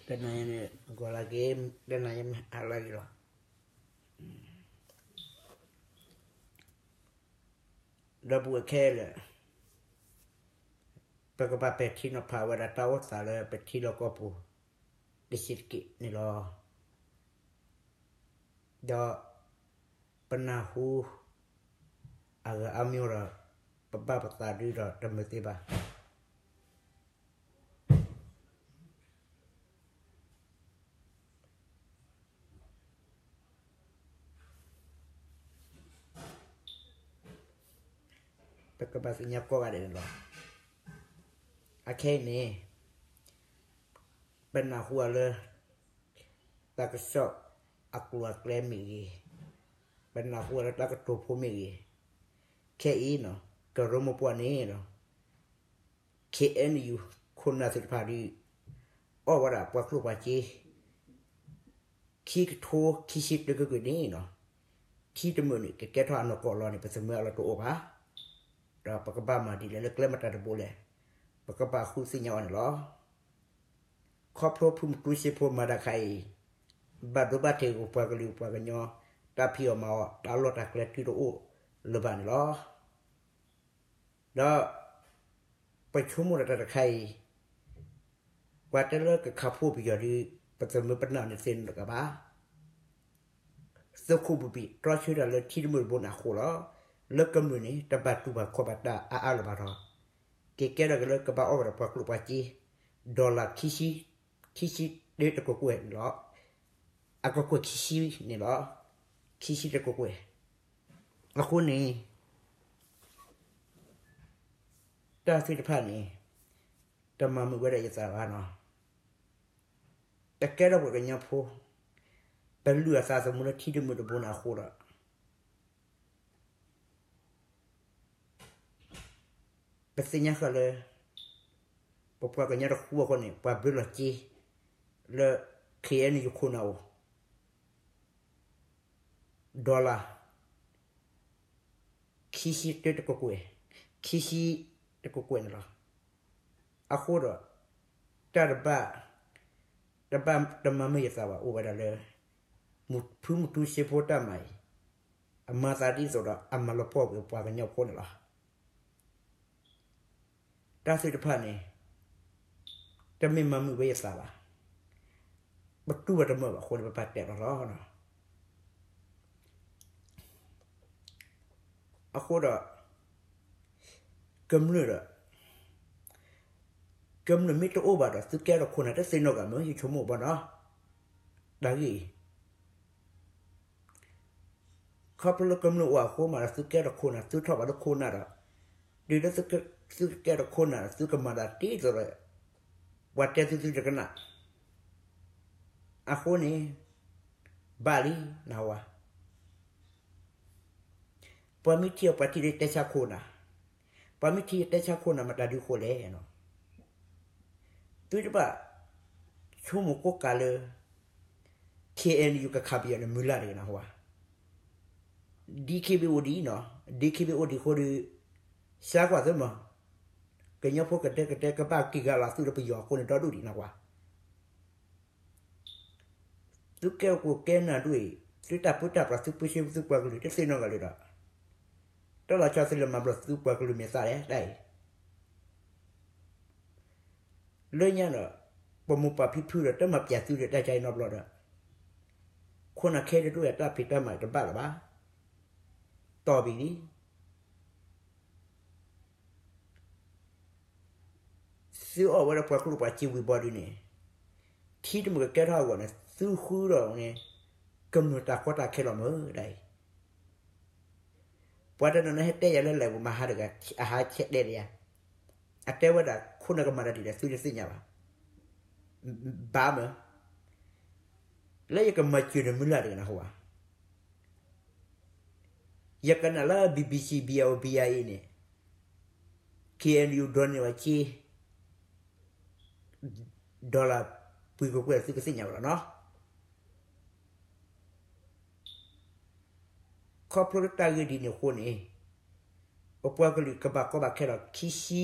တနၤညါန့ၣ် ဂီၤလၢက့ၤ, တနၤညါမ့ၢ်ဟါလၢက့ၤလီၤ. ဒီပုၢ်ဝဲၢ်ခဲလၢာ်, ပကဘၣ်ပဲာ်ထံနီၤဖးဝဲဒၣ်တၢ်အိၣ်သးလၢပထံလီၢ်ကီၢ်ပူၤ တဆံးတက့ၢ်န့ၣ်လီၤ. ဒီးပနၢ်ဟူအဂၤအါမံၤဒီး ပဘၣ်ပသးဒုးဒီးတမုာ်သ့ဘၣ်. ပကဘၣ်သ့ၣ်ညါကိးဂၤဒဲးန့ၣ်လီၤ. အခဲအံၤန့ၣ် ပနၢ်ဟူအီၤလၢ တၢ်ကစီၣ်အကျိၤအကျဲမ့ၢ်ဂ့ၤ, ပနၢ်ဟူအီၤလၢတၢ်ကတိၤဖိမ့ၢ်ဂ့ၤ, ခဲအံၤန့ၣ် ကရၢမိၢ်ပှၢ်န့ၣ်လီၤ. ခ့ၣ်အဲၣ်ယူၣ် ခိၣ်နၢ်သ့ၣ်တဖၣ်ဒုး အီၣ်ဝဲဒၣ်ပှၤကျိၣ်ပှၤစ့ ခံကထိခံဆံတၢကကွံာ်န့ၣ်လီၤ. ထံတမုာ်န့ၣ် ကကဲထီၣ်အနီၢ်ကီၢ်လီၤန့ၣ် ပသးမုာ်အလီၢ်တအိၣ်ဘၣ်. ဒီးပကဘၣ်မၤဒ်လဲၣ်လၢကျဲမတၤတဘိလဲၣ်, ပကဘၣ်ဃုသ့ၣ်ညါအီၤန့ၣ်လီၤ. ခီဖျိဖုမူတူစ့ဖိမၤတၢ်တခါအံၤ ဘၣ်ဒိဘၣ်ထံးပပှၤကလုာ်ပှၤကညီ တၢ်ဖံးအီၣ်မၤအီၣ် တၢ်လီၢ်တၢ်ကျဲတုၤတအိၣ်လၢၤဘၣ်န့ၣ်လီၤ. ဒီးပဆိကမိၣ်ဒီးတၢ်တခါအံၤ ပှၤတဲလၢကခးဖှိၣ်ပယီၤဒုး ပသးမုာ်ပနၢ်န့ၣ်သ့ၣ်နီၣ်တကးဘၣ်. သုးခိၣ်ဘုဘံၣ်တြီဆၢတၢ်လၢထံတမုာ်တဘိန့ၣ်အဃိလီၤ. လၢကမျၢၢ်န့ၣ် တဘၣ်တူၢ်ဘၣ်ခီၣ်ဘၣ်တၢ်အါအါလၢၤဘၣ်ဒီး ကကဲထီၣ်က့ၤလၢကဘၣ်အီၣ်ဝဲဒၣ်ပှၤကျိၣ်ပှၤစ့ dollar ခံဆံ, ခံဆံတၢတကကွဲၢ်န့ၣ်လီၤ. အကကွဲၢ်ခံဆံန့ၣ်လီၤ. ခံဆံတကကွဲၢ်. အဃိန့ၣ် တၢ်သ့ၣ်တဖၣ်န့ၣ် တမၤမုာ်ဝဲဒၣ်ယသးဘၣ်နီၤ. တကဲထီၣ်ပှၤကညီဖိ ပလုၢ်အသးသမူလၢထံတမုာ်တဘိန့ၣ်အဃိဒီး ပသ့ၣ်ညါဃာ်လၢ ပပှၤကညီတဃူအဃိန့ၣ် ပှၤဘၢလီၤစ့ လၢ ခ့ၣ်အဲၣ်ယူၣ် ခိၣ်နၢ်အိၣ် dollar ခံဆံတၢတကကွဲၢ်, ခံဆံတကကွဲၢ်န့ၣ်လီၤ. အဃိဒီး တၢ်တဘၣ် တဘၣ်တမၤမုာ်ယသးဘၣ် အိၣ်ဝဲဒၣ်လၢ ဖုမူတူစ့ဖိတၢ်မၤအံၤ အမၤသးဒ်သိးဒီး အမၤလီၤပှီၢ်ကွံာ်ပှၤကညီဖိန့ၣ်လီၤ. တၢ်သ့ၣ်တဖၣ်န့ၣ် တမ့ၢ်မၤမုာ်ဝဲယသးဘၣ်. ပတူၢ်ဘၣ်တမုာ်ဘၣ်အဃိန့ၣ် ပပာ်တဲာ်လီၤလီၤ. အဃိဒီး ကမျၢၢ်ဒီး ကမျၢၢ်မ့ၢ်တအိၣ်ဘၣ်ဒီး သုကဲထီၣ်ခိၣ်နၢ်တသ့ၣ်နီၣ်ဂၤမ့ၢ် ယဆိကမိၣ်ဘၣ်နီၤ. တၢ်ဂ့ၢ်အံၤ ခီဖျိလၢကမျၢၢ်အိၣ်အဃိမးဒီး သုကဲထီၣ်ခိၣ်နၢ် သုထီၣ်ဘၣ်လၢခိၣ်နၢ်ဒီး တုၤလၢသုကဲထီၣ်ခိၣ်နၢ် သုကမၤတၢ်ဒ်သိးဒီး ပှၤတဲသုသုတကနၣ် အဃိန့ၣ် ဘၣ်လံနဝၤ ပှၤမ့ၢ်ထံၣ်အီၤပှၤထံၣ်လၢတဲဆါခိၣ်နၢ်, ပှၤမ့ၢ်ထံၣ်တဲဆါခိၣ်နၢ်မတၤဒုးဃိလဲၣ်နီၤ. သုတဘၣ်ဆိကမိၣ်ကိးကးလၢ ခ့ၣ်အဲၣ်ယူၣ် ကခးပယီၤန့ၣ် မုၢ်လၢ်တဂ့ၤနဟါ. ဒ်ခ့ဘ့ၣ်အိၣ်ဒ်အံၤနီၤ, ဒ်ခ့ဘ့ၣ်အိၣ်ဒံးအဃိဒီး စါကွၢ်သုမး, ကညီဖိကဒဲကဒဲကဘၣ်က့ၤဂၤလီၤသုလၢပယီၤအဃိန့ၣ် ဒီဒူၣ်ဒံးနဟါ. သုကဲအိၣ်ကဲနၢ်ဒူၣ်အံၤ, သုတၢ်ပၢတၢ်ပြး သုပၢဆှၢသုပှၤကလုာ် တသ့ၣ်နီၣ်ဂၤလၢၤဒီး, တၢ်လီၤဆီသုလၢမၤဘျီသုပှၤကလုာ်မဲာ်သၣ်လဲၣ် တၢ်အံၤ. လၢညါဒီး ပမိၢ်ပၢ်ဖံဖုဒီး တမၤပျဲသုဒီးတၢ်ကါအံၤနီတဘျီဒီး, ခိၣ်နၢ်ခဲအံၤတဒူၣ်အံၤ တၢ်ဖံးတၢ်မၤတဘၣ်လၢၤဘၣ်. တီၢ်ဘံၣ်လံ. သုအီၣ်ဝဲဒၣ်ပှၤကျိၣ်ပှၤစ့ဝံၤဘီဒုန့ၣ်, ထံတမုာ်ကကဲထီၣ်အဂီၢ်န့ၣ် သုဃုဒီးန့ၣ် ကမျၢၢ်တၢ်ကီတၢ်ခဲလီၤမုၢ်ဒၣ်အံၤ. ပှၤတနီၤနီၤဟဲတဲယၤလၢလဲၤပူၤမဟါတဂၤ အဟးဆဲးတဲလၢယၤ, အတဲဝဲဒၣ်ခိၣ်နၢ်ကမၤတၢ်ဒ်လဲၣ် သုတသ့ၣ်ညါဘၣ်. ဘၣ်မုၢ်, လၢယကမၤစၢၤန့ၣ်မုၢ်လၢ်တဂ့ၤနဟါ. ယကနၣ်လၢ BBC BOB အံၤန့ၣ် KNU ဒိးန့ၢ်ဝဲက့ dollar ပှဲၤကကွဲၢ် သုကသ့ၣ်ညါဘၣ်လီၤနီၤ. ခီဖျိလၢတၢ်ဂ့ၢ်ဒ်န့ၣ်အဃိန့ၣ်, ပပှၤကလုာ်ကဘၣ်ကီဘၣ်ခဲလီၤခံဆံ,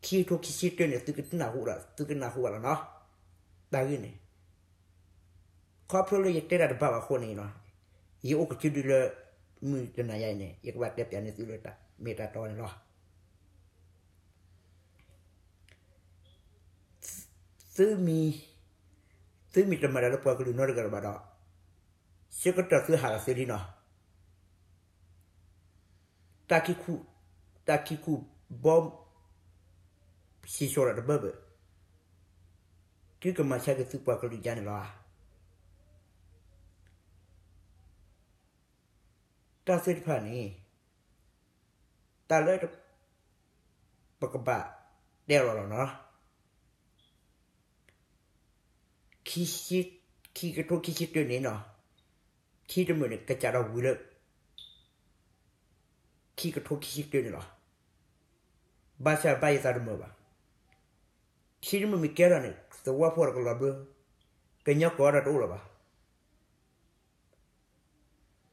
ခံကထိခံဆံတၢန့ၣ် သုကနၢ်ဟူဒီး သုကနၢ်ဟူဘၣ်လီၤနီၤ. တၢ်ဂ့ၢ်န့ၣ် ခီဖျိလၢယတဲတၢ်တဘၣ်ဘၣ်အဃိန့ၣ်နီၤ, ယအိၣ်ကစုဒုလၢ မုၢ်တနၤယၤအံၤန့ၣ် ယကဘၣ်တဲပၠးန့ၢ်သုလၢတၢ်မ့ၢ်တၢ်တီန့ၣ်လီၤ. သုမ့ၢ်, သုမ့ၢ်တမၤတၢ်လၢပှၤကလုာ်နီတဂၤလၢၤဘၣ်ဒီး, ဆၢကတီၢ်သုဟးလီၤသ့လံနီၤ. တၢ်ခံခူ, တၢ်ခံခူဘီ စံၣ်စိၤဒီးတဘၢဘၢၣ်, သုကမၤဆါက့ၤသုပှၤကလုာ်ဒ်န့ၣ်လီၤဧါ. တၢ်သ့ၣ်တဖၣ်န့ၣ် တၢ်လၢ ပကဘၣ်တဲလီၤလီၤနီၤ. ခံကထိခံဆံတၢန့ၣ်နီၤ, ထံတမုာ်န့ၣ် ကစးထီၣ်ဝံၤလၢ ခံကထိခံဆံတၢန့ၣ်လီၤ. ဘၣ်ဆၣ်ဘၣ်ယသးတမုာ်ဘၣ်. ထံတမုာ်မ့ၢ်ကဲထီၣ်န့ၣ် သဝီဖိဒီးကလီၤဘျၢ, ကညီကီၢ်ဒီးတအိၣ်လၢၤဘၣ်.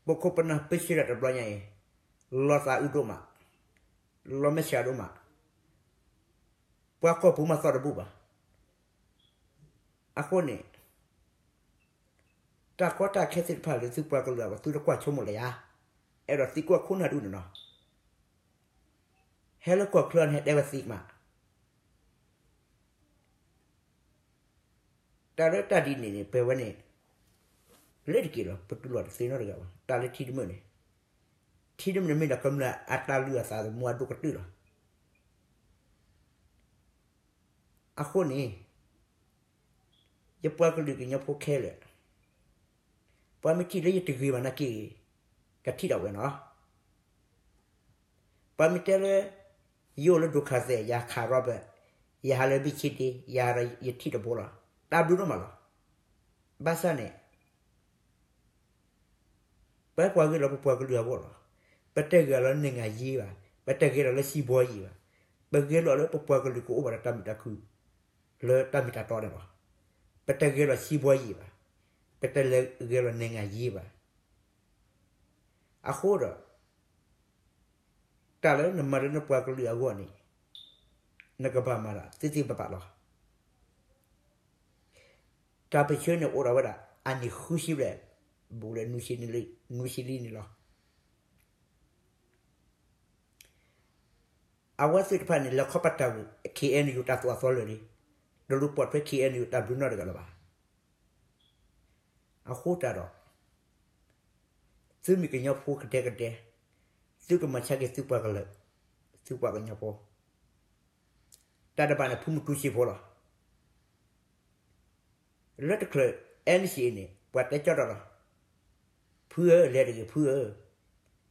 ပခိၣ်ပနၢ်ပၢဆှၢတၢ်တဘျီညါအံၤ, လီၤသးအုးဒိၣ်မး, လီၤမဲာ်ဆှးဒိၣ်မး, ပှၤကီၢ်ပူၤမၤသီၣ်တဘူၣ်ဘၣ်. အဃိန့ၣ် တၢ်ကီတၢ်ခဲသ့ၣ်တဖၣ်လၢသုပှၤကလုာ်အဂီၢ် သုတကွၢ်ဆိကမိၣ်လၢၤဧါ. အဲၣ်ဒိးသံကွၢ်ခိၣ်နၢ်ဒူၣ်န့ၣ်နီၤ. ဟဲလၢကီၢ်ချၢန့ၣ် ဟဲတဲဝဲသံကမၣ်. တၢ်လၢတၢ်ဒ်န့ၣ်န့ၣ် ပဝဲန့ၣ် လၢတက့ၢ်လီၤ ပတူၢ်လိာ်တသ့နီတဂၤဘၣ်. တၢ်လၢထံတမုာ်န့ၣ်, ထံတမုာ်န့ၣ်မ့ၢ်ဒၣ်ကမျၢၢ်အတၢ်လုၢ်အသးသမူအဒိၣ်ကတၢၢ်လီၤ. အဃိန့ၣ် ယပှၤကလုာ်ကညီဖိခဲလၢာ်, ပှၤမ့ၢ်ထံၣ်လၢယတဂ့ၤဘၣ်နာ်က့, ကထံၣ်ဒၣ်ဝဲနီၤ. ပှၤမ့ၢ်တဲလၢ ယအိၣ်လၢဒိၣ်ခါသဲး ယဟးခးရီဘၢၣ်, ယဟးလၢဘံၣ်ဆ့ဒ့, ယဟးဒီးယထံၣ်တဘိလီၤ. တၢ်ဘျုးဒိၣ်မးလီၤ. ဘၣ်ဆၣ်န့ၣ် ပပှၤဂဲၤလီၤပပှၤကလုာ်အဂီၢ်လီၤ. ပတဂဲၤလီၤလၢ နိုင်ငံရေး ဘၣ်, ပတဂဲၤလီၤလၢ စီးပွားရေး ဘၣ်, ပဂဲၤလီၤလၢပပှၤကလုာ်ကအိၣ်ဘၣ်ဒီးတၢ်မုာ်တၢ်ခုၣ် လၢတၢ်မ့ၢ်တၢ်တီန့ၣ်လီၤ. ပတဂဲၤလီၤ စီးပွားရေး ဘၣ်, ပတလဲၤဂဲၤလီၤ နိုင်ငံရေး ဘၣ်. အဃိဒီး တၢ်လၢနမၤလၢနပှၤကလုာ်အဂီၢ်န့ၣ် နကဘၣ်မၤဒၣ်သ့သ့ဘၣ်ဘၣ်လီၤ. တၢ်ပၢၢ်ဆၢန့ၣ်အိၣ်ဒၣ်ဝဲဒၣ် အနံၣ်ဃုဆံဘျဲၣ် ဘူးလၢ နွံဆံလံန့ၣ်လီၤ. အဝဲသ့ၣ်တဖၣ်န့ၣ် လဲၤခီပတာ်ဝံၤ KNU တၢ်သိၣ်အသီလၢာ်လံ, တလူၤပိာ်ထွဲ KNU တၢ်ဘျုးနီတဂၤလၢၤဘၣ်. အဃိတၢ်ဒီး သုမ့ၢ်ကညီဖိကဒဲကဒဲ, သုကမၤဆါက့ၤသုပှၤကလုာ်, သုပှၤကညီဖိ, တၢ်တဘၣ်န့ၣ် ဖုမူတူစ့ဖိလီၤ. လၢတချုး NCA န့ၣ် ပှၤတဲကၠီဒီးလီၤ. ဖုဧၢ, လဲၤတဂ့ၤ ဖုဧၢ,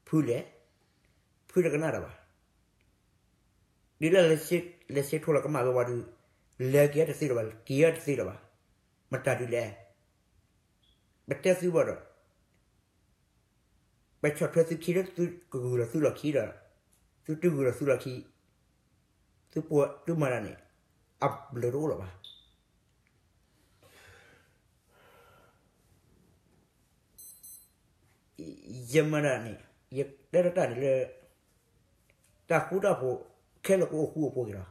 ဖုလဲၤ, ဖုတကနၣ်တၢ်ဘၣ်. ဒ်လၢ လဲၤဆ့ထိလီၤကမၣ်ဝဲဝံၤဒီး လဲၤက့ၤတသ့လၢၤဘၣ်, က့ၤတသ့လၢၤဘၣ်. မတၤဒ်လဲၣ်. ပတဲသုဘၣ်ဒီး ပဆီၣ်ထွဲသုခံလၢသုကဂုာ်လီၤသုလီၢ်ခံဒီး သုတဂုာ်လီၤသုလီၢ်ခံ, သုပှၤသုမၤတၢ်န့ၣ် အဘျုးတအိၣ်လၢၤဘၣ်. ယမၤတၢ်န့ၣ် ယတဲလၢတၢ်န့ၣ်လၢ တၢ်ဃူတၢ်ဖိး ခဲလၢာ်ကအိၣ်ဃူအိၣ်ဖိးက့ၤလီၤ.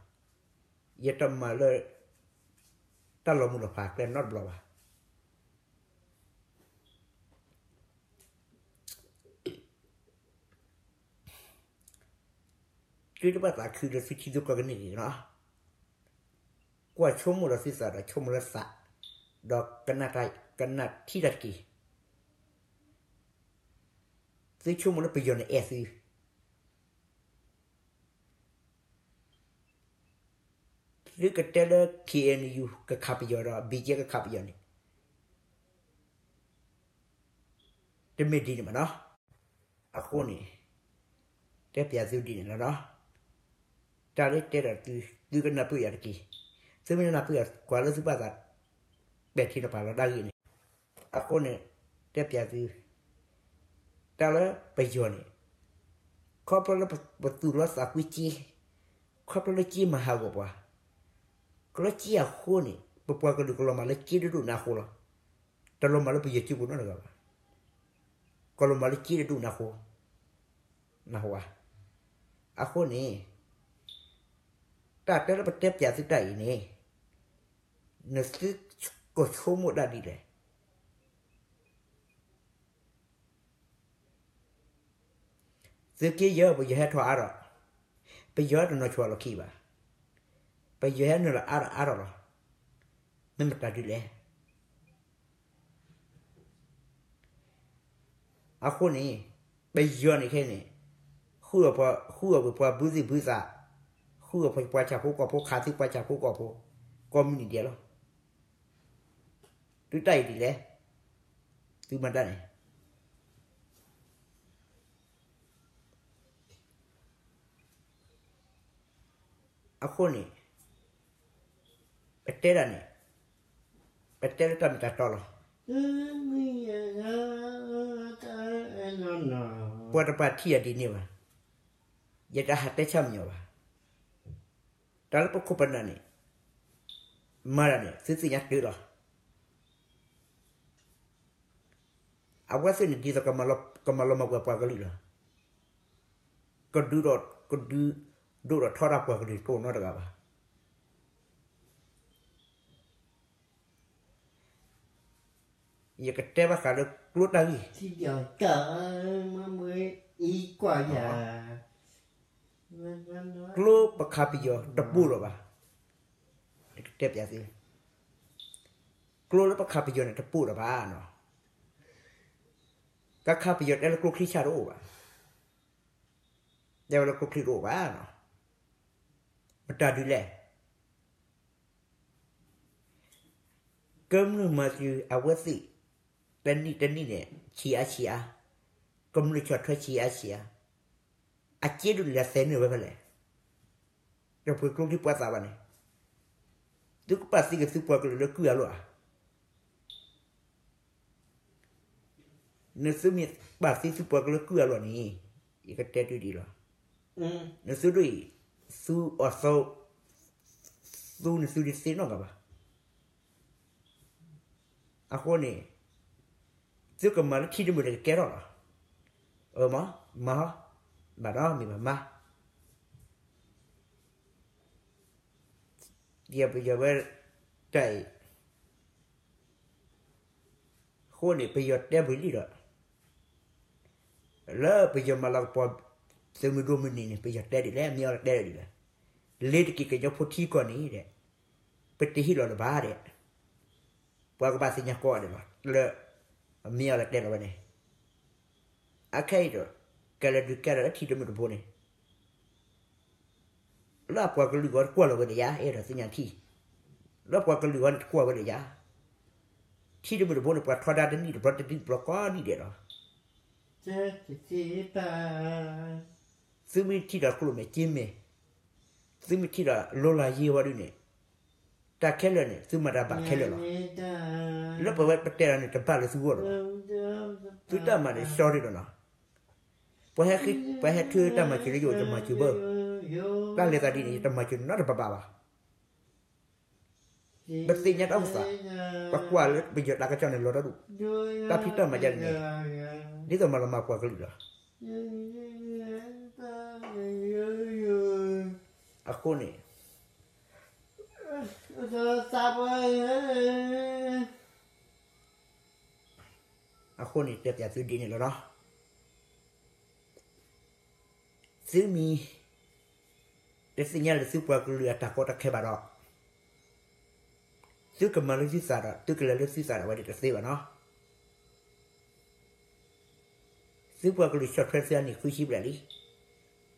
ယတမၤလၢ တၢ်လီၤမုၢ်လီၤဖးကျဲနီတဘျီဘၣ်. သုတဘၣ်သးခုလၢသုထံသုကီၢ်ကန့ၢ်က့ၤနီၤ. ကွၢ်ဆိကမိၣ်ဒီးသုသးဒီးဆိကမိၣ်လၢသး, ဒီးကနၣ်ထံတၢ်တက့ၢ်. သုဆိကမိၣ်လၢပယီၤန့ၣ်အဲၣ်သု သုကတဲလၢ KNU ကခးပယီၤဒီး BGF ကခးပယီၤန့ၣ် တမ့ၢ်ဒ်န့ၣ်ဘၣ်နီၤ. အဃိန့ၣ် တဲပၠးသုဒ်န့ၣ်လီၤနီၤ. တၢ်လၢတဲဒီးသု သုကနၢ်ပၢၢ်ယၤတက့ၢ်. သုမ့ၢ်နၢ်ပၢၢ်ယၤ ကွၢ်လၢသုဘၣ်သး ပဲာ်ထံနီၤဖးလီၤတၢ်ဂ့ၢ်န့ၣ်. အဃိန့ၣ် တဲပၠးသု တၢ်လၢပယီၤန့ၣ် ခီဖျိလၢပသူၣ်လီသးကွံက့, ခီဖျိလၢက့မၤဟးဂီၤပှၤ, ကလီက့အဃိန့ၣ် ပပှၤကလုာ်ကလီၤမၢ်လၢက့ဒိၣ်ဒိၣ်န့ၣ်အဃိလီၤ. တလီၤမၢ်လၢပယီၤစုပူၤနီတဂၤဘၣ်. ကလီၤမၢ်လၢက့ဒိၣ်ဒိၣ်န့ၣ်အဃိ, နၢ်ဟူဧါ. အဃိန့ၣ် တၢ်တဲလၢပတဲပၠးသုတၢ်အံၤန့ၣ်, နသုကဆိကမိၣ်တၢ်ဒ်လဲၣ်. သုးက့ယဲၢ် ပယီၤဟဲထီၣ်အါထီၣ်, ပယီၤတနီၤဆိးလီၢ်ခံဘၣ်, ပယီၤဟဲနုာ်လီၤအါထီၣ်အါထီၣ်လီၤ. မ့ၢ်မတၤဒ်လဲၣ်. အဃိန့ၣ် ပယီၤန့ၣ်ခဲအံၤန့ၣ် ဃုအီၣ်ပှၤဘုသ့ၣ်ဘုသး, ဃုအီၣ်ပှၤဆၣ်ဖိကီၢ်ဖိ, ခးသုပှၤဆၣ်ဖိကီၢ်ဖိ, ကိးမုၢ်နံၤဒဲးလီၤ. သုတၢ်အံၤဒ်လဲၣ်. သုမၤတၢ်န့ၣ် အဃိန့ၣ် ပတဲဒၣ်န့ၣ် ပတဲလၢတၢ်မ့ၢ်တၢ်တီလီၤ. ပှၤတပာ်ထံၣ်အီၤဒ်န့ၣ်ဘၣ်. ယတဟးတဲဆၣ်မညီၤဘၣ်. တၢ်လၢပခိၣ်ပနၢ်န့ၣ် မၤတၢ်န့ၣ် သုသ့ၣ်ညါတုၤလီၤ. အဝဲသ့ၣ်န့ၣ် ဒ်သိးကမၤလီၤမၢ်ပှဲၤပှၤကလုာ်လီၤ. ကဒုး, ကဒုးဒိၣ်ထီၣ်ထီထီၣ်ပှၤကလုာ်တအိၣ်နီတဂၤဘၣ်. ယကတဲဘၣ်ဃးလၢကျိတၢ်ဂ့ၢ်, ကျိပခးပယီၤတပိၢ်လီၤဘၣ်. ယကတဲပၠးသု, ကျိလၢပခးပယီၤန့ၣ်တပိၢ်လီၤဘၣ်နီၤ. ကခးပယီၤတဲလၢကျိချံဆၣ်တအိၣ်ဘၣ်. တဲဝဲလၢကျိချံတအိၣ်ဘၣ်နီၤ. မတၤဒ်လဲၣ်. ကမျၢၢ်မၤစၢၤအဝဲသ့ၣ် တနံၣ်တနံၣ်န့ၣ် ဆံးအါဆံးအါ, ကမျၢၢ်ဆီၣ်ထွဲဆံးအါဆံးအါ, အစ့ဒိၣ်န့ၣ်လဲၤသဲးန့ၢ်ဝဲဖဲလဲၣ်. တပှ့ၤကျိချံပှဲၤသးဘၣ်န့ၣ်, သုကပာ်သံက့ၤသုပှၤကလုာ်လၢကုၢ်အလီၢ်ဧါ. နသုမ့ၢ်ပာ်သံသုပှၤကလုာ်လၢကုၢ်အလီၢ်န့ၣ်, ယကတဲတုၤဒ်လီၤ. နသုဒ်အံၤ, သုအီၣ်သီ, သုနသုတသ့နီတဂၤဘၣ်. အဃိန့ၣ်, သုကမၤလၢထံတမုာ်န့ၣ်ကကဲထီၣ်လီၤ. အၢမး, မၤဟီ, ဘၣ်ဒီးမ့ၢ်ဘၣ်မၤ ဒ်ပယီၤဝဲတၢ်အံၤ, အဃိန့ၣ် ပယီၤတဲပှၤလံဒီး, လၢပယီၤမၤလၤကပီၤ သုးမုၢ်ဒိၣ်မုၢ်နံၤန့ၣ် ပယီၤတဲဒ်လဲၣ်, မ့ၢ်အီၤလၢတဲဒ်လဲၣ်, လ့ၤတက့ၤကညီဖိထံကီၢ်န့ၣ်ဒီး, ပတဟ့ၣ်လီၤလၢၤဘၣ်ဒီး, ပှၤကဘၣ်သ့ၣ်ညါကိးဂၤဒဲးလီၤ, လၢမ့ၢ်အီၤလၢတဲလီၤဝဲန့ၣ်, အခဲအံၤဒီး, ကလဲၤဒုးကဲထီၣ်လၢထံတမုာ်တဘိန့ၣ် လၢအပှၤကလုာ်ဂီၢ်တကွၢ်လီၤဝဲဒီးယၤ, အဲၣ်ဒိးသ့ၣ်ညါထံ, လၢပှၤကလုာ်ဂီၢ်န့ၣ်တကွၢ်ဝဲဒီးယၤ, ထံတမုာ်တဘိန့ၣ် ပှၤထီဒါတနံၣ်တဘျီတနံၣ်တဘျီကိးနံၣ်ဒဲးလီၤ. သုမ့ၢ်ထံၣ်ဒီးကျိၣ်မဲာ်စ့မဲာ်, သုမ့ၢ်ထံၣ်ဒီးလိၤလၤယ့ဝဲဒ်န့ၣ်, တၢ်ခဲလၢာ်န့ၣ် သုမၤတၢ်ဘၣ်ခဲလၢာ်လီၤ. လၢပဝဲပတဲလီၤန့ၣ် တဘၣ်လၢသုဂီၢ်လီၤ. သုတၢ်မၤန့ၣ် sorry လီၤနီၤ. ပှၤဟဲထုးတၢ်မၤစၢၤလၢယအိၣ် ယမၤစၢၤဘၣ်, တၢ်လဲၤသးဒ်န့ၣ် ယတမၤစၢၤနီတဘၣ်ဘၣ်. ပသ့ၣ်ညါတၢ်အိၣ်သး, ပကွၢ်လၢပယီၤတၢ်ကစီၣ်န့ၣ်လီၤတၢ်ဒူၣ်, တၢ်ဖံးတၢ်မၤယါန့ၣ်, ဒ်သိးမၤလီၤမၢ်ပှၤကလုာ်လီၤ. အဃိန့ၣ် အဃိန့ၣ် တဲပၠးသုဒ်န့ၣ်လီၤနီၤ. သုမ့ၢ် တသ့ၣ်ညါလၢသုပှၤကလုာ်အတၢ်ကီတၢ်ခဲဘၣ်ဒီး, သုကမၤလၢသုသးဒီး သုကလဲၤလၢသုသးဒီး အဝဲန့ၣ်တသ့ဘၣ်နီၤ. သုပှၤကလုာ်ဆီၣ်ထွဲသုအနံၣ်ဃုဆံဘျဲၣ်လံ,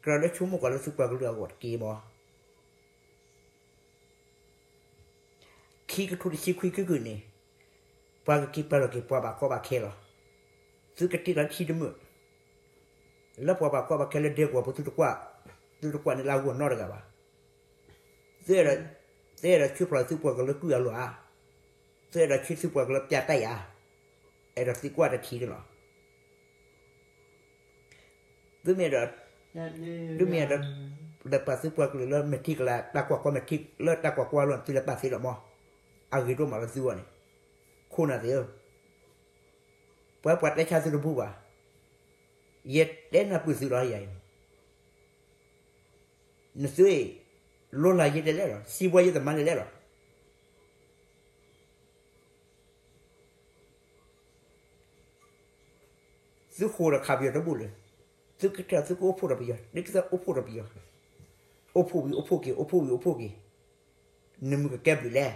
ကြၢးလၢဆိကမိၣ်ကွၢ်လၢသုပှၤကလုာ်အဂီၢ်တက့ၢ်မး. ခံကထိတဆံခွံကၢၢ်န့ၣ်, ပှၤကက့ၤပာ်လီၤက့ၤပှၤဘၣ်ကီဘၣ်ခဲလီၤ. သုကတ့လီၤထံတမုာ်, လၢပှၤဘၣ်ကီဘၣ်ခဲလၢဒဲကဝီၤဖိ သုတကွၢ်, သုတကွၢ်န့ၢ်လၢအဂီၢ်နီတဂၤဘၣ်. သုအဲၣ်ဒိးဆှၢဖျိသုပှၤကလုာ်လၢကုၢ်အလီၢ်ဧါ, သုအဲၣ်ဒိးဆှၢသုပှၤကလုာ်လၢပၠးတၢ်အံၤဧါ, အဲၣ်ဒိးသံကွၢ်တထံၣ်န့ၣ်လီၤ. သုမ့ၢ်အဲၣ်ဒိး, သုမ့ၢ်အဲၣ်ဒိး, လဲၤပာ်သုပှၤကလုာ်လၢမဲာ်ထံကလၤ တၢ်ကွၢ်ကွၢ်မဲာ်ထံ လၢတၢ်ကွၢ်ကွၢ်လီၢ်န့ၣ် သုလဲၤပာ်သ့လီၤမး, အဂ့ၤဒိၣ်မးလၢသုဂီၢ်န့ၣ်, ခိၣ်နၢ်သ့ၣ်ဧၢ, ပှၤပှၤတဲဆါသုတဘူၣ်ဘၣ်, ယတဲနၢ်ပၢၢ်သုလီၤယၤအံၤ, နသုအံၤ, လိၣ်လၢယဲဒ်လဲၣ်လီၤ, စံးဘှီယဲတမၤလဲၣ်လဲၣ်လီၤ. သုဃိးဒီးခးပယီၤတဘူၣ်လၢ, သုကထၢသုကအိၣ်ဖှိၣ်ဒီးပယီၤ, ဒ်ကသၢအိၣ်ဖှိၣ်ဒီးပယီၤ, အိၣ်ဖှိၣ်ဝံၤအိၣ်ဖှိၣ်က့ၤ, အိၣ်ဖှိၣ်ဝံၤအိၣ်ဖှိၣ်က့ၤ, နမုၢ်ကကဲဘျုးလဲၣ်.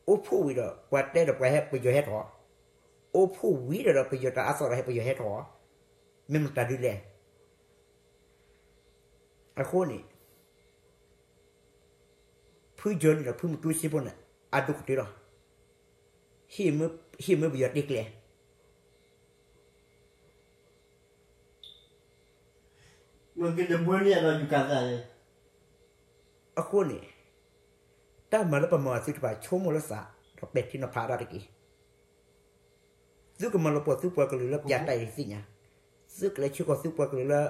အိၣ်ဖှိၣ်ဝံၤဒီး ပှၤတဲဒီးပှၤဟဲပယီၤဟဲထီၣ်, အိၣ်ဖှိၣ်ဝံၤဒီးဒီးပယီၤတၢ်အါသီၣ်ဒီးဟဲ ပယီၤဟဲထီၣ်, မ့ၢ်မတၤဒုလဲၣ်. အဃိန့ၣ် ဖုယီၤန့ၣ်ဒီးဖုမတူစ့ဖိန့ၣ် အဒိၣ်ကတၢၢ်လီၤ. ဟ့ၣ်မၢပယီၤတ့ကျဲ အဃိန့ၣ် တၢ်မၤလၢပမၤအီၤသုတဖၣ် ဆိကမိၣ်လၢသး ဒီးပဲာ်ထံနီၤဖးဒၣ်တက့ၢ်. သုကမၤလီၤပှီၢ်သုပှၤကလုာ်လၢပၠးတၢ်အံၤသ့ၣ်ညါ, သုကလဲၤဆှၢဃီၤသုပှၤကလုာ်လၢ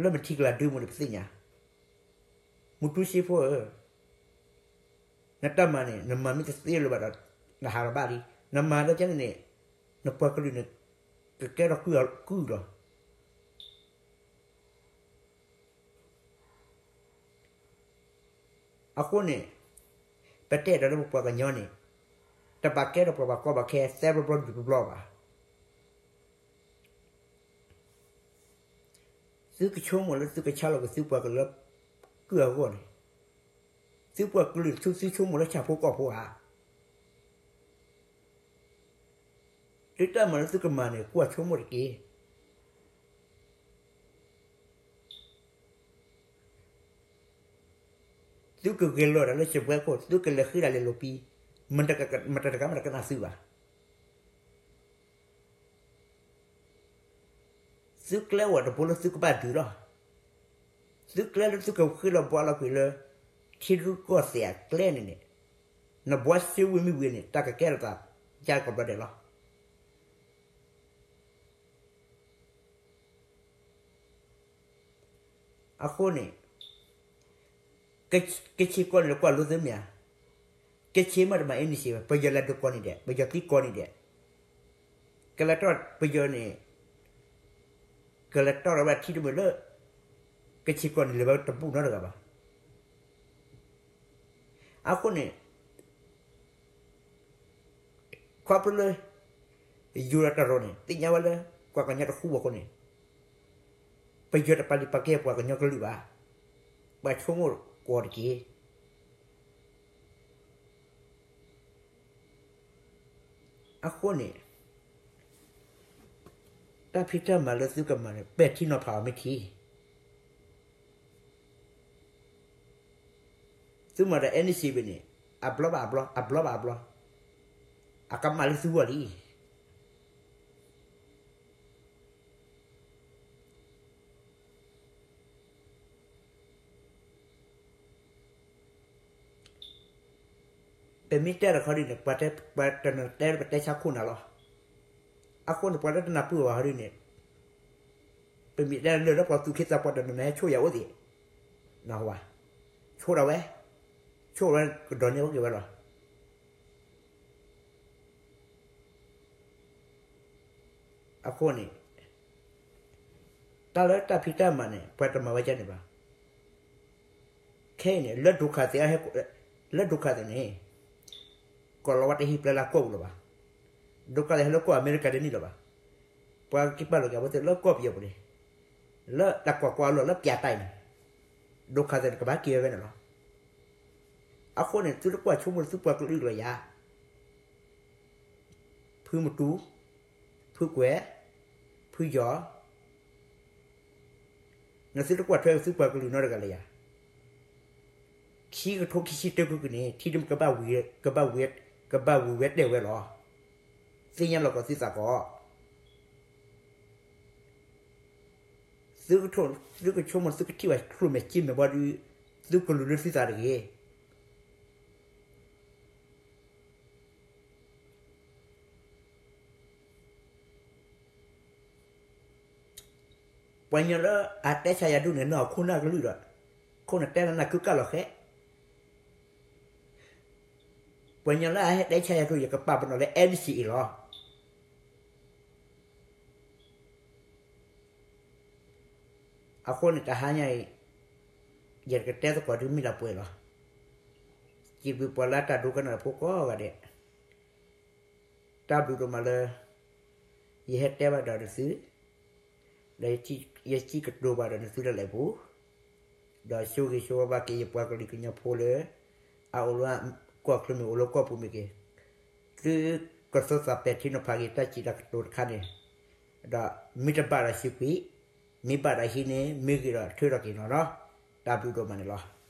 လၢမထံကလၤဒုမူန့ၣ်ပသ့ၣ်ညါ, မူတူစ့ဖိဧၢ, နတၢ်မၤန့ၣ် နမၤမ့ၢ်တသ့လၢၤဘၣ်ဒီး နဟးလီၤဘၣ်လံ, နမၤလၢကဲန့ၣ်န့ၣ် နပှၤကလုာ်န့ၣ် ကကဲထီၣ်ကုၢ်လီၤ. အဃိန့ၣ် ပတဲဒီးလၢပပှၤကညီန့ၣ် တဘၣ်ကဲထီၣ်ပှၤဘၣ်ကီဘၣ်ခဲ သဲဘျီဘျီဒုၣ်တဘျီဘၣ်. သုကဆိကမိၣ်လၢသုကဆါလီၤက့ၤသုပှၤကလုာ်လၢ ကုၢ်အဂီၢ်န့ၣ်, သုပှၤကလုာ်သုသုဆိကမိၣ်လၢဆၣ်ဖိကီၢ်ဖိဧါ. သုတၢ်မၤလၢသုကမၤန့ၣ် ကွၢ်ဆိကမိၣ်တက့ၢ်. သုကဂဲၤလီၤဒၣ်လၢစပွဲခိၣ် သုကလဲၤဃ့ဒၣ်လဲာ်လိာ်ပံ, မတၤတဂၤမတၤကနၣ်သုဘၣ်. သုကျဲအိၣ်တဘိလၢသုကဘၣ်ဒုးလီၤ. သုကျဲလၢသုကဃ့လီၤဘှါလီၤကွံာ်လၢ ထံရူၢ်ကီၢ်သဲးအကျဲန့ၣ်န့ၣ်, နဘှါစ့ဝံၤမ့ၢ်ဝံၤန့ၣ် တၢ်ကကဲထီၣ်သး ယါကီးဘျီဒဲးလီၤ. အဃိန့ၣ် ကဆ့ၣ်ကီးန့ၣ် ကွၢ်လိသုမ့ၢ်ဧါ. ကဆ့ၣ်မ့ၢ်တမၤ energy ဘၣ် ပယီၤလဲၤဒုးကီးန့ၣ်ဒဲး ပယီၤသံကီးန့ၣ်ဒဲး, ကလဲၤထီၣ်ပယီၤန့ၣ် ကလဲၤထီၣ်ဝဲဒၣ်ထံတမံၤလၢ ကဆ့ၣ်ကီးန့ၣ် လဲၤဝဲတဘူၣ်နီတဂၤဘၣ်. အဃိန့ၣ် ခီဖျိလၢ ယိၤဒီးတရီၤန့ၣ် သ့ၣ်ညါဝဲလၢ ပှၤကညီတဃူဘၣ်အဃိန့ၣ် ပယီၤတပာ်လုၢ်ပာ်ကဲပှၤကညီကလုာ်ဘၣ်. ပှၤဆိကမိၣ်ကွီၢ်တက့ၢ်. အဃိန့ၣ် တၢ်ဖံးတၢ်မၤလၢသုကမၤန့ၣ် ပဲာ်ထံနီၤဖးအီၤမ့ၢ်ထံ သုမၤဒီး energy ဘၣ်န့ၣ် အဘျီဘၣ်အဘျီ အဘျီဘၣ်အဘျီ အကမၣ်လၢသုဂီၢ်လံ. ပမ့ၢ်တဲတခီဒ်န့ၣ် ပှၤတနီၤတဲလၢပတဲဆါခိၣ်နၤလီၤ. အဃိန့ၣ် ပှၤလၢတနၢ်ပၢၢ်ဘၣ်ဟီဒ်န့ၣ် ပမ့ၢ်တဲလၢလၢပှၤသူၣ်က့သးပှၢ်တနီၤန့ၣ် ဟဲဆိၣ်ယၤအိၣ်သ့ၣ်, နၢ်ဟူဘၣ်, ဆိၣ်ဒၣ်ဝဲ, ဆိၣ်ဝဲကဒီးန့ၢ်ဝဲက့ၤဝဲလီၤ. အဃိန့ၣ် တၢ်လၢတၢ်ဖံးတၢ်မၤန့ၣ် ပှၤတမၤဝဲဒ်န့ၣ်ဘၣ်. ခဲအံၤန့ၣ် လၢဒိခါသဲး, လၢဒိခါသဲးန့ၣ် ကီၢ်လီၤဝါတဟံးပျဲလၢကီၢ်ပူၤလၢၤဘၣ်. ဒိခါသဲးဟဲလၢကီၢ်အမဲရကၤတန့ၢ်လၢၤဘၣ်. ပှၤက့ၤပာ်လီၤက့ၤအဝဲသ့ၣ်လၢကီၢ်ပယီၤပူၤန့ၣ်, လၢတၢ်ကွၢ်ကွၢ်အလီၢ်လၢပၠးတၢ်အံၤန့ၣ်, ဒိခါသဲးန့ၣ် ကဘၣ်က့ၤဝဲဖဲန့ၣ်လီၤ. အဃိန့ၣ် သုတကွၢ်ဆိကမိၣ်လၢသုပှၤကလုာ်လၢၤယၤ ဖုမတူ, ဖုကွဲး, ဖုယီၤ, နသုတကွၢ်ထွဲသုပှၤကလုာ်နီတဂၤလၢၤယၤ. ခံကထိခံဆံတၢကကွံာ်န့ၣ် ထံဒိၣ်ကဘၣ်ဝံၤ, ကဘၣ်ဝံၤ, ကဘၣ်ဝံၤဝဲတဲဝဲလီၤ. သ့ၣ်ညါလီၤကီးသုသးကီး. သုကဆိကမိၣ်သုကထံၣ်ဘၣ်ကျိၣ်မဲာ်စ့မဲာ်ဘီဒုး သုကလူၤလၢသုသးတဂ့ၤ. ပှၤကညီလၢအတဲဆါယၤဒိၣ်န့ၣ် နီၢ်ခိနၢ်ကလုၢ်ဒီး ခိၣ်နတဲလၢနၢ်ကုကၢ်လီၤဃဲ. ပှၤကညီလၢအဟဲတဲဆါယၤဒိၣ် ယကပာ်ပနီၣ်လၢ NCA အံၤလီၤ. အဃိန့ၣ်တဟါညါအံၤ ယကတဲသကိးဒုးမ့ၢ်လၢပှဲၤလီၤ. စံးဘျုးပှၤလၢတၢ်ဒိကနၣ်တၢ်ဖိကိးဂၤဒဲး, တၢ်ဘျုးဒိၣ်မးလၢ ယဟဲတဲဘၣ်ဒီးနသု, ဒီးယစံးကတိၤဘၣ်ဒီးနသုဒၣ်လဲာ်အပူၤ, ဒီးဆိၣ်ဂ့ၤဆိၣ်ဝါဘၣ်က့ၤယပှၤကလုာ်ကညီဖိလၢ အအိၣ်လၢကီၢ်ချၢမ့ၢ်ဂ့ၤ အိၣ်လၢကီၢ်ပူၤမ့ၢ်ဂ့ၤ, သုကသီသးပဲာ်ထံနီၤဖးက့ၤတၢ်စံးတၢ်ကတိၤတခါန့ၣ်, ဒီးမ့ၢ်တဘၣ်ဒီးစံးကွံာ်, မ့ၢ်ဘၣ်ဒီးဟံးန့ၢ်, မ့ၢ်ဂ့ၤဒီးထုးထီၣ်က့ၤနီၤလီၤ. တၢ်ဘျုးဒိၣ်မးန့ၣ်လီၤ.